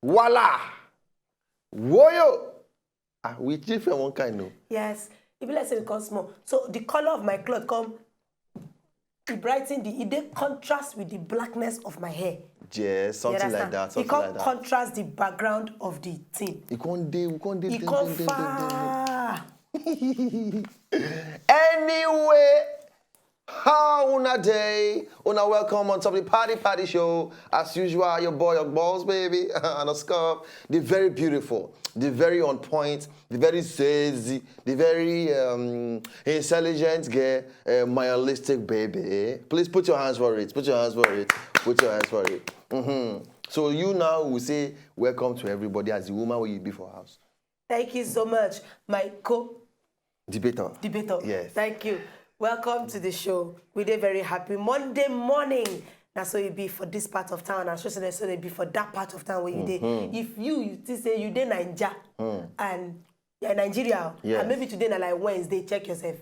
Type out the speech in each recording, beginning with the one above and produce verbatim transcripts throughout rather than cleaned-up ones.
Voila! Woyo! Ah, we different one kind, no? Yes, e be like say we come small. So the color of my cloth come, e brighten the, e dey contrast with the blackness of my hair. Yes, something like that. Something like that. E come contrast the background of the thing. E come dey, e come dey. E come far. Anyway, how una dey? Una welcome on top of the party party show. As usual, your boy, your boss, baby, and a scarf. The very beautiful, the very on point, the very sexy, the very um, intelligent girl, uh, my holistic baby. Please put your hands for it. Put your hands for it. Put your hands for it. Mm-hmm. So you now will say welcome to everybody as the woman where you be for house. Thank you so much, my co Debater. Debater. Yes. Thank you. Welcome to the show. We dey very happy. Monday morning. Na so e be for this part of town. I'm sure say so e be for that part of town where you dey. Mm-hmm. If you, you think say you dey Naija mm. and yeah, Nigeria, yes. And maybe today na like Wednesday, check yourself.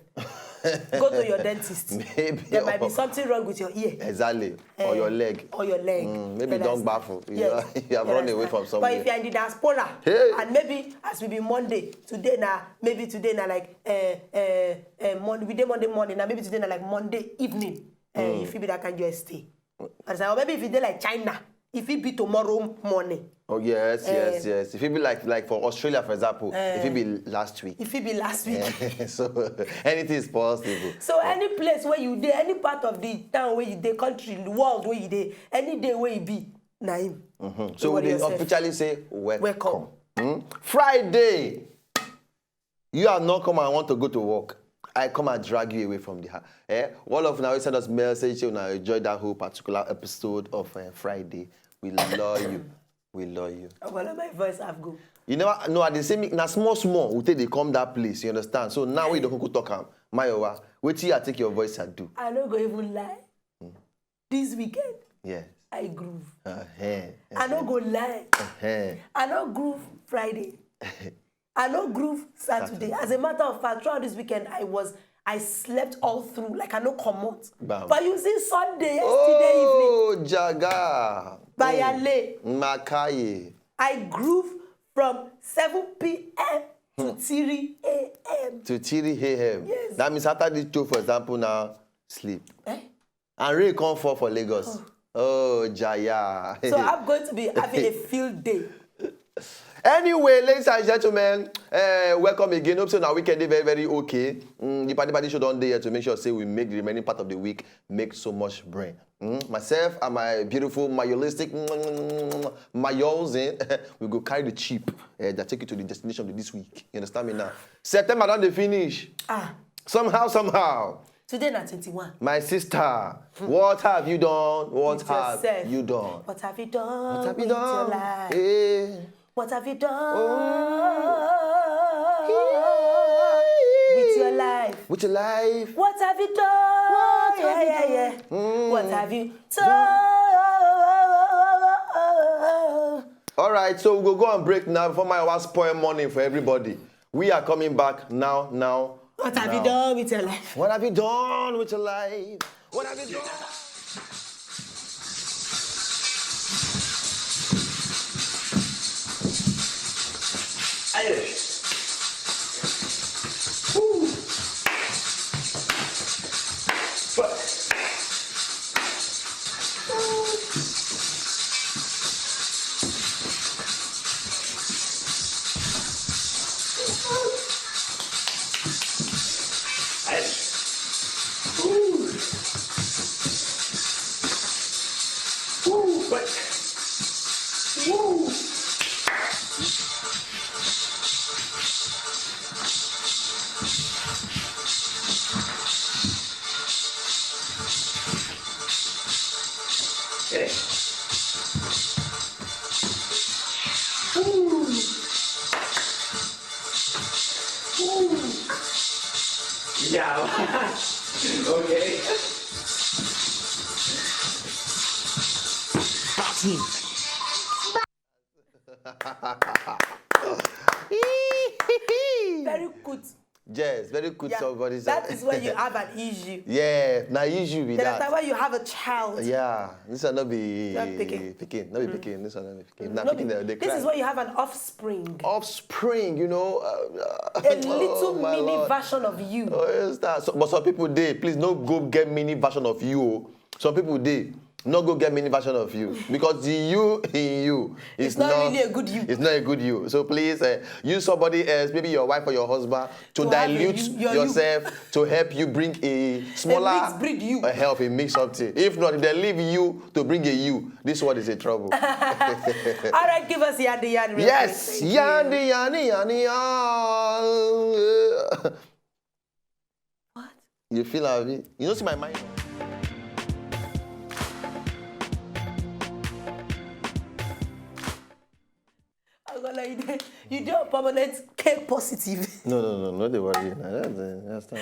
Go to your dentist. Maybe. There might be something wrong with your ear. Exactly. Or your leg. Or your leg. Mm, maybe you don baffle. Yes. You have run away from somewhere. But if you're in the diaspora, hey. And maybe as we be Monday, today na, maybe today na like, uh, uh, uh, Monday, we dey Monday morning, na maybe today na like Monday evening. Uh, mm. If you be that kind, you stay. Or maybe if you dey like China, if it be tomorrow morning. Oh yes, yes, uh, yes. If it be like like for Australia, for example, uh, if it be last week. If it be last week. Uh, so anything is possible. So any place where you dey, any part of the town where you dey, country, the world where you dey, any day where you be, na him. Mm-hmm. So we dey officially say welcome. Welcome. Mm? Friday. You have not come and want to go to work. I come and drag you away from the house. Eh? All of now send us message say una enjoy that whole particular episode of uh, Friday. We love you. We love you. Well, my voice have go. You never no at the same na small small we take dey come that place. You understand? So now we don't go talk am. Mayowa, wait till I take your voice and do. I no go even lie. Mm. This weekend, yes. I groove. Uh-huh. I no go lie. Uh-huh. I no groove Friday. I no groove Saturday. Saturday. As a matter of fact, throughout this weekend, I was I slept all through, like I no comot. But you see Sunday yesterday oh, evening. Oh, Jaga. Bayale. Oh, Makaye. I groove from seven p.m. to hmm. three a.m. To three a.m. Yes. That means after this show, for example, now sleep. Eh? And rain come fall for Lagos. Oh, oh Jaya. So I'm going to be having a field day. Anyway, ladies and gentlemen, uh, welcome again. Hope so now weekend is very, very okay. Mm, the party party show don't day to make sure say we make the remaining part of the week make so much brain. Mm, myself and my beautiful mayolistic mayos, eh, we go carry the chip uh, that take you to the destination of this week. You understand me now? September don't they finish. Ah. Somehow, somehow. Today na twenty-one. My sister, what have you done? What have you done? What have you done? What have you done? Your life? Hey. What have you done? With your life? With your life? What have you done? What have you done? Mm. What have you done? All right, so we go go and break now before my wife spoil morning for everybody. We are coming back now, now. What have now. You done with your life? What have you done with your life? What have you done? Very good. Yes, very Very good. Yeah, somebody said. That is when you have an issue. Yeah, na issue be Then after that. When you have a child. Yeah, this one not be Not picking. Picking, not be picking. This one not be picking. Now No be- picking the, the This is when you have an offspring. Offspring, you know. Uh, A little oh, my mini Lord. Version of you. Oh, yes, that. So, but some people dey, please no go get mini version of you. Oh. Some people dey, no go get mini version of you because the you in you is It's not really a good you. It's not a good you. So please uh, use somebody else, maybe your wife or your husband, to, To have a dilute you- your you. Yourself to help you bring a smaller mixed breed you. Uh, help and make something. If not, if they leave you to bring a you, this one is a trouble. All right, give us Yandi Yandi. Real Yes, quick. Thank you. Yandi, Yandi, Yandi. Ah. What? You feel how you know see my mind. Ogola, you dey you dey permanent K positive. No, no, no, no, they worry. No, that's uh, that's time.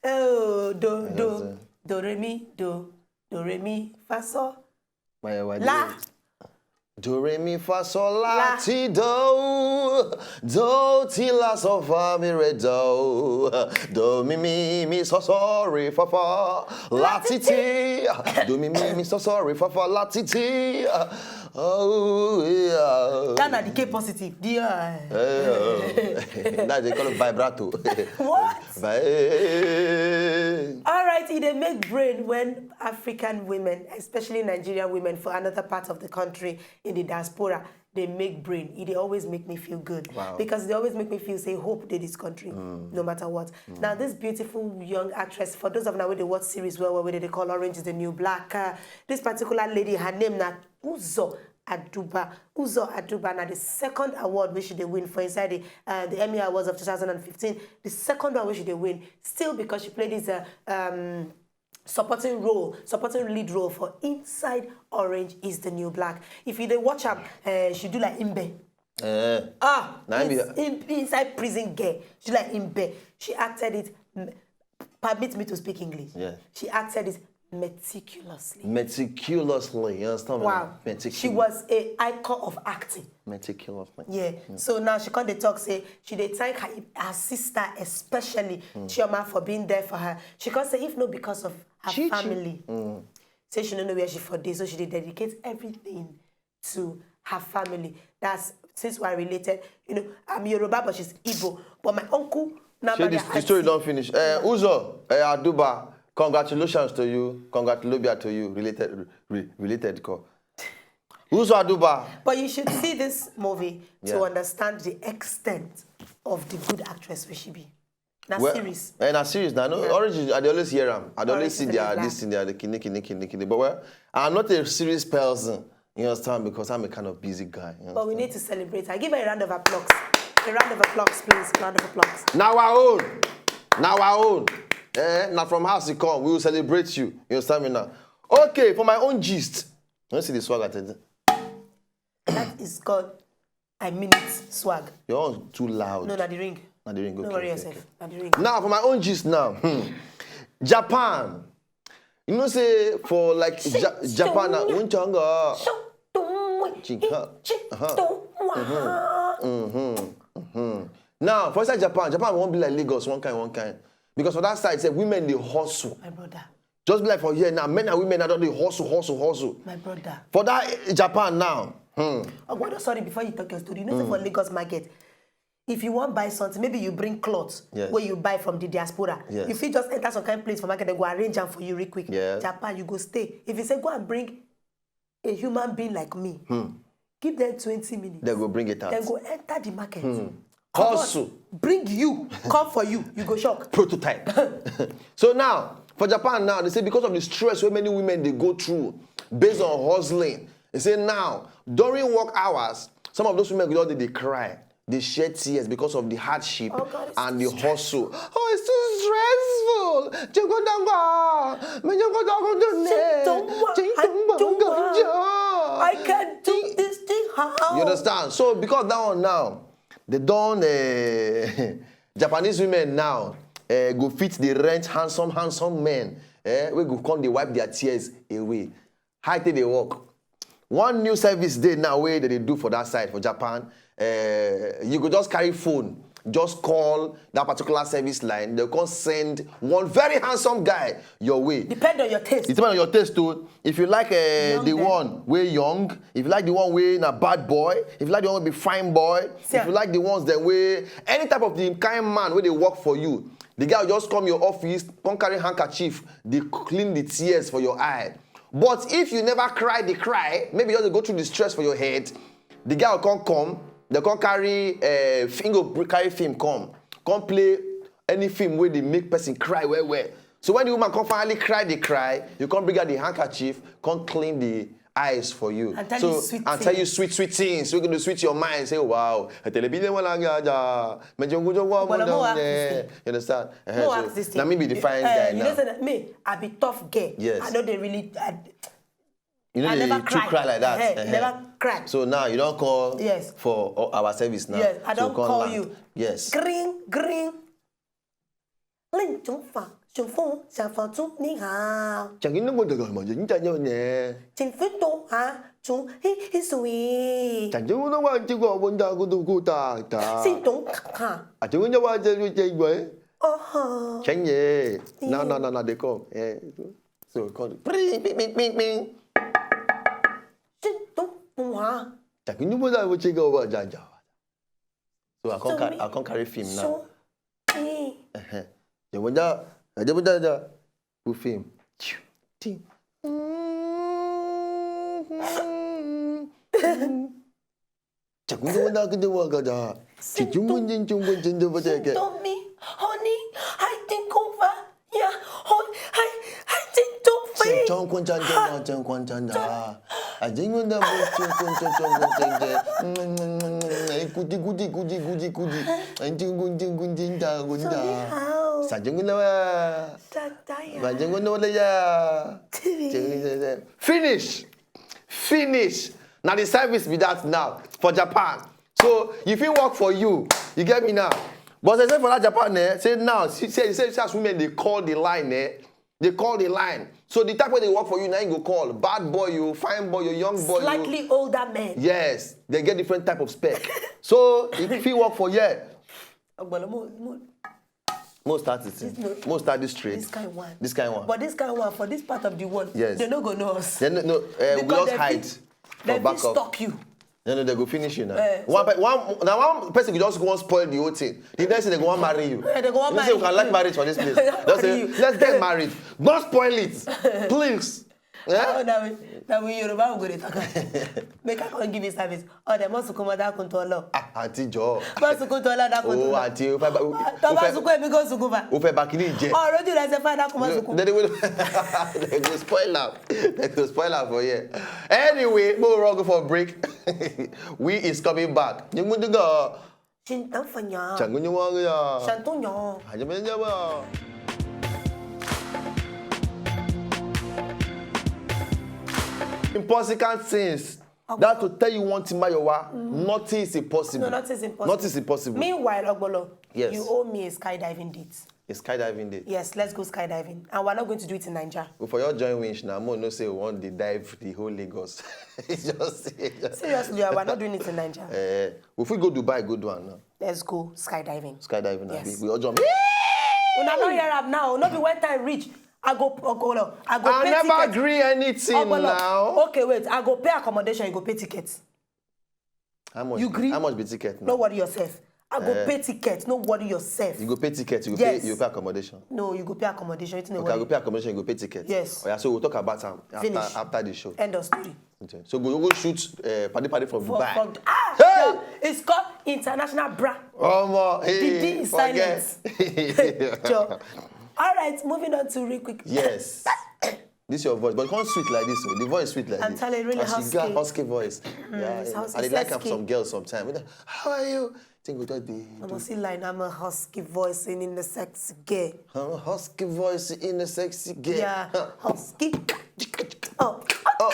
Oh, do That's do it. Do re mi do do re mi fa so My wife. la. Do re mi fa sol la La. ti do, do ti la so fa mi re do, do mi mi mi so so re fa fa la ti ti, do mi mi mi so so re fa fa la ti ti. Oh yeah. That na the K positive. The uh, Eh, now they call it vibrato. What? Vibe. All right, e dey make brain when African women, especially Nigerian women for another part of the country in the diaspora, they make brain. E dey always make me feel good Wow. Because they always make me feel say hope dey this country, no matter what. Now this beautiful young actress, for those of now wey dey watch series well well, wey dey call Orange is the New Black. Uh, this particular lady, her name na Uzo Aduba. Uzo Aduba na the second award wey she dey win for inside the uh, the Emmy Awards of two thousand and fifteen. The second one wey she dey win, still because she play this uh, um, supporting role, supporting lead role for Inside Orange is the New Black. If you dey watch am, uh, she do like Imbe. Eh, Ah, Na Imbe. Ins- in, inside prison girl. She like Imbe. She acted it. m- Permit me to speak English. Yeah. She acted it meticulously. Meticulously, you understand? Wow. Meticulously. She was a icon of acting. Meticulously. Yeah. So now she come dey talk say she dey thank her, her sister especially Chioma for being there for her. She come say if no because of her Chi-chi. Family, say she no know where she for dey, so she dey dedicate everything to her family. That's since we are related. You know, I'm Yoruba, but she's Igbo. But my uncle, now Say the, the story don't finish. Uh, Uzo uh, Aduba, congratulations to you, congratulobia to you, related, re, related call. Uzo Aduba. But you should see this movie to Yeah. Understand the extent of the good actress where she be. That's Well, serious. And I'm serious now. No, Yeah. Orange is, I dey always hear am. I dey always Orange see is a their black. This thing, their the kidney, kidney, kidney, kidney. But well, I'm not a serious person. You understand? Because I'm a kind of busy guy. You But we understand? Need to celebrate. I give her a round of applause. A round of applause, please. Round of applause. Now our own. Now our own. Eh? Now from house you come, we will celebrate you. You understand me now? Okay, for my own gist. You see the swag at it. That is called I mean it swag. Your own too loud. No, na the ring. Not the ring. No Okay, worry okay, yourself. okay. Na the ring. Now for my own gist now. Hmm. Japan. You know say for like ja Japan now, Unchanga. Chinka. Uh-huh. Mm-hmm. Mm-hmm. Now for inside Japan, Japan won't be like Lagos one kind, one kind. Because for that side, say women they hustle. My brother. Just be like for here now, men and women now don't they hustle, hustle, hustle. My brother. For that eh, Japan now. Hmm. Ogbodo, sorry, before you talk your story, you know say for Lagos market, if you wan buy something, maybe you bring cloth Yes. Wey you buy from the diaspora. Yes. You fit just enter some kind place for market, they go arrange am for you real quick. Yes. Japan, you go stay. If you say go and bring a human being like me, give them twenty minutes. They go bring it out. Then go enter the market. Hustle. Bring you, come for you, you go shock. Prototype. So now, for Japan now, they say because of the stress where many women they go through based on hustling, they say now, during work hours, some of those women go just dey cry, they shed tears because of the hardship Oh God, it's and the hustle. Oh, it's too stressful. Jingodangwa. Menyogodongo. I can't do this thing. How? You understand? So because that one now, they don't uh, Japanese women now uh, go fit the rent handsome, handsome men. Eh, we go come they wipe their tears away. How take they work? One new service day now where they do for that side for Japan. Uh, you go just carry phone. just call that particular service line. They can send one very handsome guy your way. Depend on your taste. It depends on your taste too. If you like uh, the Young guy. One way young, if you like the one way na bad boy, if you like the one way be fine boy, Yeah. If you like the ones that way any type of the kind man where they work for you, the guy will just come your office, come carry handkerchief, they clean the tears for your eye. But if you never cry the cry, maybe you just go through the stress for your head, the guy will come come, they come carry uh, film, go br- carry film come, come play any film where they make person cry well well. So when the woman come finally cry the cry, you come bring out the handkerchief, come clean the eyes for you. And tell so, you sweet and tell you things. Sweet sweet things. We're gonna sweet your mind. Say wow, television wala gaja, mejengujo wa But I'm more mo artistic. You understand? Uh-huh. More So, artistic. Now me be the fine Eh, guy you now. Know say that me, I be tough girl. Yes. I know they really. I, You know I they never too cry. cry like that. Eh, Uh-huh. Never cry. So now you don't call Yes. for uh, our service now. Yes, I So don't call call land. You. Yes. Green, green. 令中法，雄风，小法祝你好。 讲给那么这个嘛，人家要呢。 请分多哈，从嘿嘿水。讲给我的话，这个我们大个都顾大大。信东卡卡。 啊，这个的话，这就这个。哦吼。钱爷，那那那那得讲，哎，so call，ping ping ping ping ping。信东不哈。 讲给你们的这个我讲讲。So I can't carry, I can't carry film now. 说，哎， Ehe. Jemunda, jemunda da. Ku film. Ting. Jagunde wanda kinde wagada. Kijungun jin jungun jin da bata ke. 信东咪，honey，I think over。 Yeah, hon, I, I think don't Ching fail. chong kun chan chan chan kun chan da. A jing kun da bu ching kun chong chong kun ching de. Kuti kuti kuti kuti kuti. An jing kun jing kun jing da kun da. Sa jing kun da. Ba jing kun da ya. Finish. Now the service be that now for Japan. So if it work for you, you get me now. But I say for that Japan, eh, say now, see, say, say, say as women they call the line, eh, they call the line. So the type where they work for you, now you go call bad boy, you fine boy, you young boy, you Slightly older men. Yes, they get different type of spec. So if it work for you, Ogbolo, mo, mo, most start this thing. This no- Most start this trade. This kind one. This kind one. But this kind one, for this part of the world, Yes. They no go know us. Then no, uh, we Because just they hide fit- for They back fit up. Stalk you. No, no, they go finish you now. Eh, One, pe- one, now one person could just go and spoil the whole thing. The next thing they go and marry you. Eh, they go and You marry say we can like you. marriage for this place. They go Just marry say, you. Let's get married. Don't spoil it, please. Oh, Yeah? now we, now we Yoruba will go dey talk. Make I come give you service. Oh, they must come out that control. Ah, Auntie Joe. Must come out that Oh, control. Auntie, o fẹ́ ba- o Tọ́ba fẹ́- sunkún èmi kò sunkún fa. o fẹ́ ba kini jẹ. Ọ̀rọ̀ ojú rẹ̀ ṣe fáadá kò má sunkún. They will, they go spoil am. They go spoil am for here. Anyway, we'll run for break. We is coming back. Nyungundugo. Ṣìntàn fàyàn. Changunyu wanga. Ṣàntúnyàn. Ajamenyaba. Impossible things. That to tell you one thing, Mayowa, nothing is impossible. No, nothing is impossible. Nothing is impossible. Meanwhile, Ogbolo, Yes. You owe me a skydiving date. A skydiving date. Yes, let's go skydiving. And we're not going to do it in Nigeria. But for your joint winch now, mo no say we want to dive the whole Lagos. Just say, just Seriously, we're not doing it in Nigeria. Eh, if we go Dubai, go do am now. Let's go skydiving. Skydiving, Yes. abi? We all jump. Una no hear am now. No be when time reach. I go, Ogbolo, I go I pay never ticket. Agree anything Ogbolo, now. Okay, wait. I go pay accommodation. You go pay ticket. How much? You gree? How much be ticket now? No worry yourself. I go Eh. Pay ticket. No worry yourself. You go pay ticket. You go Yes. pay. You pay accommodation. No, you go pay accommodation. It's no Okay, I go worry. Pay accommodation. You go pay ticket. Yes. Oh yeah. So we'll talk about am after Finish. After the show. End of story. Okay. So go go shoot uh, paddy paddy from For, Dubai. from, ah, Hey! Joe, it's called international bra. Omo, hey, Didi is forget. Joe. All right, moving on to real quick. Yes. This your voice, but it can't sweet like this. Oh. The voice sweet like I'm this. telling you, really And she husky. Got husky voice. Yeah, it's husky, and I like sexy. Some girls sometimes. How are you? Think we just dey. I must see line. I'm a husky voice in, in the sexy gay. I'm a husky voice in a sexy girl. Yeah, Huh. Husky. Oh, Oh.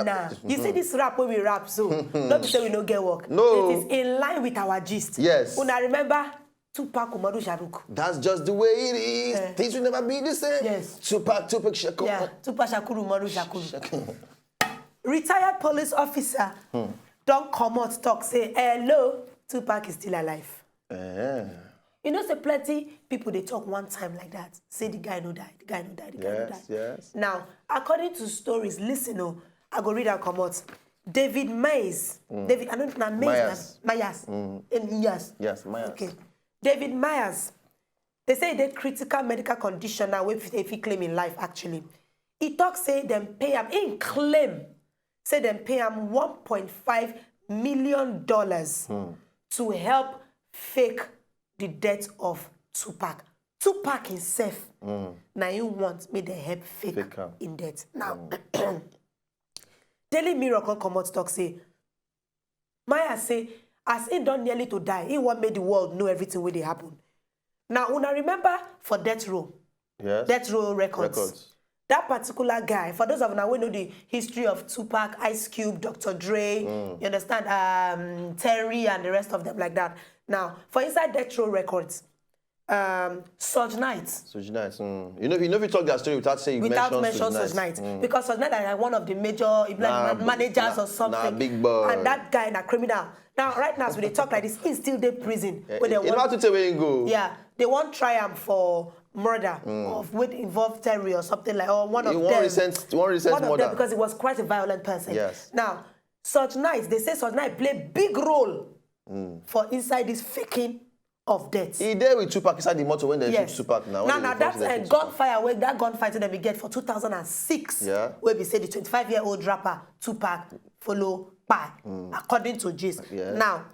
Nah, you see this rap wey we rap so, no be say we no get work. No. It is in line with our gist. Yes. Una remember Tupac Umaru Sharuk. That's just the way it is. Eh. Things will never be the same. Yes. Tupac, Tupac Shakur. Yeah, Tupac Shakur Umaru Sharuk. Retired police officer don comot talk say, "Hello, Tupac is still alive." Eh. You know say plenty people dey talk one time like that, say the guy no die, the guy no die, the guy no die. Yes, yes. Now, according to stories, listen o, I go read am comot. David Mays, David, I don't know, Mays, Myers. Na, Myers, in Myers. Yes, Myers. Okay. David Myers, they say they critical medical condition now wey fit fit claim in life actually. He talk say dem pay am, he claim say dem pay am one point five million dollars to help fake the death of Tupac. Tupac himself, na him want make dem help fake Fake am. Him death. Now, Daily Mirror come comot talk say, Maya say, as he don nearly to die, he wan make the world know everything wey dey happen. Now, una remember for Death Row, Yes. Death Row Records. Records. That particular guy, for those of una wey know the history of Tupac, Ice Cube, Doctor Dre, you understand, um, Terry and the rest of them like that. Now, for inside Death Row Records, um, Suge Knight, So you know, mm. you know, you know, if you talk their story without saying you without mention mention Suge Suge Knight. Knight, because Suge Knight na like one of the major, if like Nah, ma- managers nah, or something. nah, big boy. And that guy na criminal. Now, right now, as we dey talk like this, he still dey prison. Where they If want not to tell where you go. Yeah, they wan try am for murder of wey involve Terry or something like, or one of He them. One recent, one recent One of murder. Them, because he was quite a violent person. Yes. Now, Suge Knight, they say Suge Knight play big role for inside this faking of death. He there with Tupac inside the motor when they Yes. shoot Tupac now. Now, when now they that first uh, shoot Tupac. Gunfire, wey that gunfight that we get for two thousand and six, Yeah. Wey be say the twenty-five-year-old rapper Tupac follow kpai, according to gist. Yes. Now,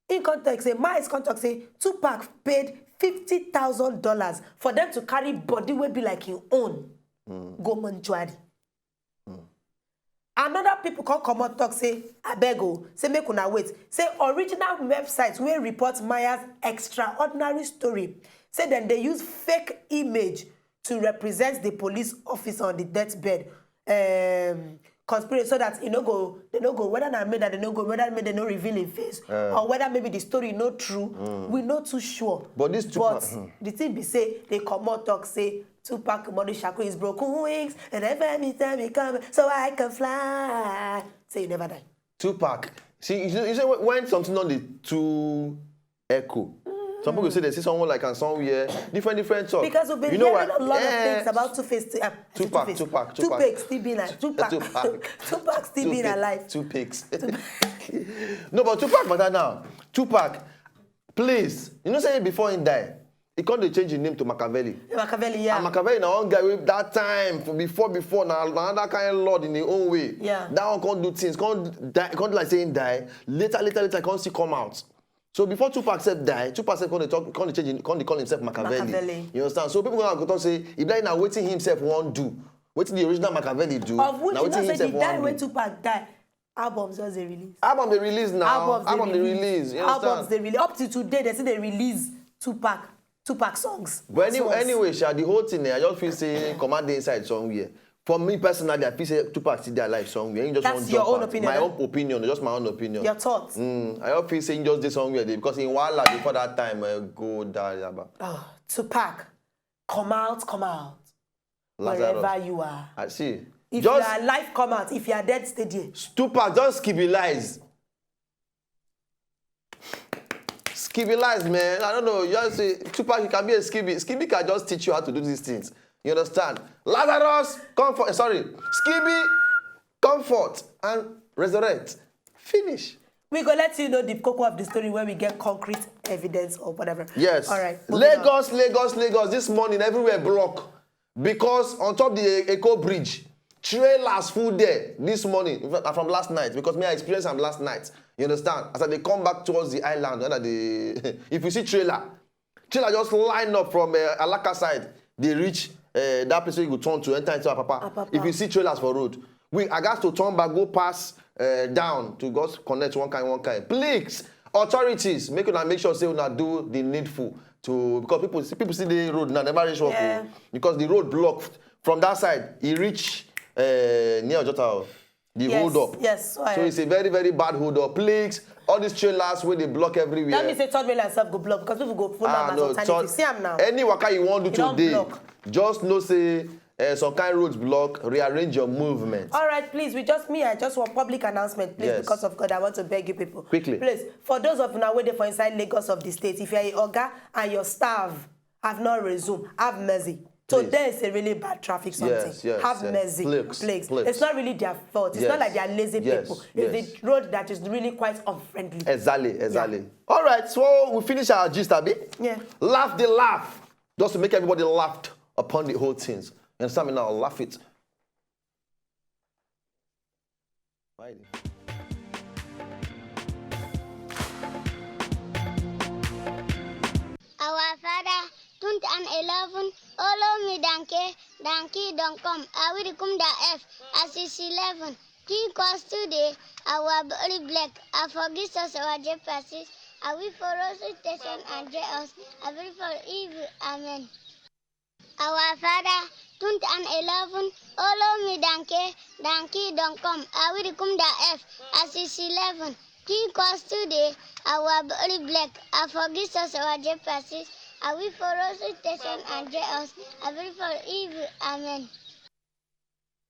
in context, say Miles contact say Tupac paid fifty thousand dollars for them to carry body wey be like him own go mortuary. Another people come comot talk say, "Abeg o, say make una wait." Say original website wey report Maya's extraordinary story say dem dey use fake image to represent the police officer on the deathbed. Um, conspiracy so that e no go, they no go, whether na make that they no go, whether make they no reveal him face or whether maybe the story no true, we no too sure. But this Tupac, But the thing be say they comot talk say Tupac Modu Shakur is broken wings and every time he come so I can fly. Say he never die. Tupac. See, you know, you say when something on the two echo. Some people say they see someone like and somewhere different, different talk. Because we've been You know hearing what? A lot Eh, of things about Two Face. Uh, Tupac, Face. Tupac, Tupac. Tupac still being alive. Tupac. Tupac. Tupac still being Tupac. Alive. Tupac. No, but Tupac matter now. Tupac, please. You know say before he die, he come dey change his name to Machiavelli. Machiavelli, yeah. And Machiavelli na one guy wey that time for before before na another kind lord in his own way. Yeah. That one come do things, come die, come do like say he die. Later, later, later, come still come out. So before Tupac sef die, Tupac sef come dey talk, come dey change, come dey call himself Machiavelli. Machiavelli. You understand? So people gonna go talk say, if like na wetin himself wan do, wetin the original Machiavelli do, Of which na you know wetin say the himself die wan when do. Tupac die, albums just dey release. Album dey release now. Albums dey Album dey release. Release. You Albums understand? Dey release. Up to today, they still dey release Tupac, Tupac songs. But any, Songs. Anyway, sha, the whole thing, eh, I just feel say command dey inside somewhere. For me personally, I feel say Tupac still dey alive somewhere. He just That's wan your jump own out. Opinion, My eh? Own opinion, just my own opinion. Your thoughts? Mm, I just feel say he just dey somewhere there because in wahala before that time, uh, go die yaba. Oh, Tupac, come out, come out. Lazarus. Wherever you are. I see. If Just you are alive, come out. If you are dead, stay there. Tupac, just skibbilize. Skibbilize, man. I don't know. You just say, Tupac, you can be a skibby. Skibby can just teach you how to do these things. You understand? Lazarus, comfort. Sorry. Skibby, comfort and resurrect. Finish. We go let you know the cocoa of the story when we get concrete evidence or whatever. Yes. All right. Moving on. Lagos, Lagos, Lagos. This morning, everywhere block. Because on top the Eko Bridge, trailers full there this morning. In fact, from last night, because me, I experienced them last night. You understand? As they come back towards the island, when they, if you see trailer, trailer just line up from uh, Alaka side. They reach uh, that place where you go turn to enter into Apapa. Apapa. If you see trailers for road, we I got to turn back, go pass uh, down to go connect one kind, one kind. Please, authorities, make una make sure say una do the needful to because people see people see the road now never reach work. Yeah. Oh. Because the road blocked from that side, he reach uh, near Ojota. Oh. The Yes, hold up. Yes. So, So it's a very, very bad hold up. Please, all these trailers where they block everywhere. That means say third mainland self go block because people go follow Ah, am no, as alternative. third- See am now. Any waka you want to You do don't today, block. Just know say Uh, some kind roads block, rearrange your movement. All right, please. We just me. I just want public announcement, please, Yes. because of God. I want to beg you people, Quickly. Please, for those of now waiting for inside Lagos of the state, if you're a oga and your staff have not resumed, have mercy. Please. Today is a really bad traffic something. Yes, yes, have yes. mercy, Please, please. It's not really their fault. It's not Yes. Like they're lazy Yes, people. It's yes. The road that is really quite unfriendly. Exactly, exactly. All right, so we finish our gist, Abi. Yeah. Laugh the laugh. Just to make everybody laugh upon the whole things. You understand me now? Laugh it. Why? Our Father, twenty and eleven, Olo mi danke, danki don come, awiri kum da F, as is eleven. Three cause today, our body black, I forgive us our J P S, I will follow station and J us, I will for evil. Amen. Our Father, twenty and eleven, Olo mi danke, danki don come, awiri kum da F, as is eleven. Three cause today, our body black, I forgive us our J P S, I will follow station and J us, I will for evil. Amen.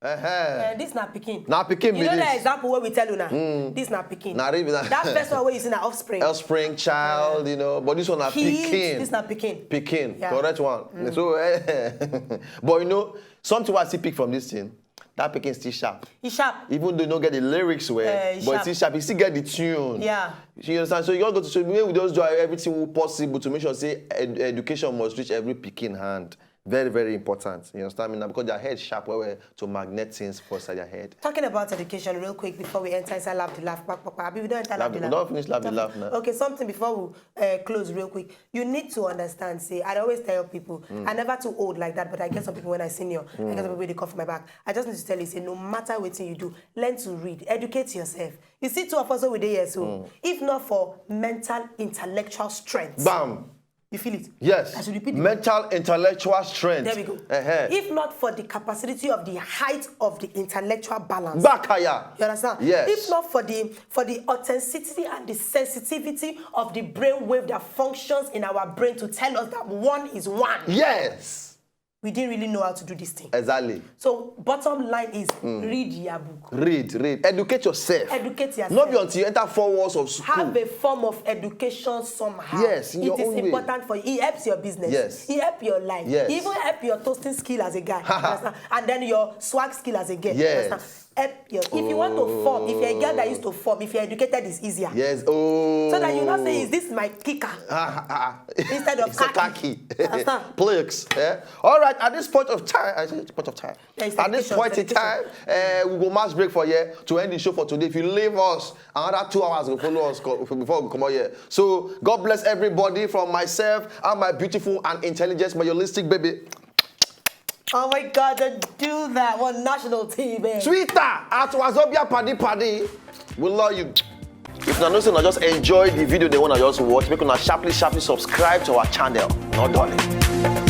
Uh-huh. Uh, this na pikin. Na pikin You be know that this. Example where we tell you now. This na pikin. Na really na- That first one where you see na offspring. Offspring, child, you know, but this one na Kids, pikin. This na pikin. Pikin, Yeah. Correct one. So, eh, but you know, something I still pick from this thing, that pikin still sharp. He sharp. Even though you don't get the lyrics well, Eh, he but sharp. Still sharp, he still get the tune. Yeah. You understand? So you all go to, so we will just do everything possible to make sure say ed- education must reach every pikin hand. Very, very important. You understand me now? Because their head sharp well, well to magnet things for inside their head. Talking about education real quick before we enter inside Laugh the Laugh. Back, back, back. Abi, we don't enter Laugh Laugh the the- Laugh. we don't finish Laugh the Laugh now. Okay, something before we uh, close real quick. You need to understand, say, I always tell people, I'm never too old like that, but I get some people when I senior, I get some people they come for my back. I just need to tell you, say, no matter what you do, learn to read, educate yourself. You see, two of us over there, so if not for mental intellectual strength, Bam! You feel it? Yes. I should repeat the Mental intellectual strength. There we go. Uh-huh. If not for the capacity of the height of the intellectual balance. Bakaya. You understand? Yes. If not for the for the authenticity and the sensitivity of the brain wave that functions in our brain to tell us that one is one, Yes. We didn't really know how to do this thing. Exactly. So bottom line is read your book. Read, read. Educate yourself. Educate yourself. Not be until you enter four walls of school. Have a form of education somehow. Yes, in your It is own way. Important for you. It helps your business. Yes. It helps your life. Yes. It even help your toasting skill as a guy. Understand? And then your swag skill as a girl. Yes. Understand? Help your, if you want to form, if you're a girl that used to form, if you're educated, it's easier. Yes. Oh. So that you not say, is this my kicker? Ah, ah, ah. Instead of It's a khaki. khaki. Understand? Plex. Eh? All right. At this point of time, I say point of time. Yeah, it's At this education, point in education. Time, uh, we go mass break for here to end the show for today. If you leave us, another two hours go follow us co- before we come out here. So God bless everybody from myself and my beautiful and intelligent mayolistic baby. Oh my God, don't do that. One national T V. Twitter at Wazobia Paddy Paddy. We love you. If you know say una just enjoy the video, they wanna just watch, make una sharply, sharply subscribe to our channel. No darling.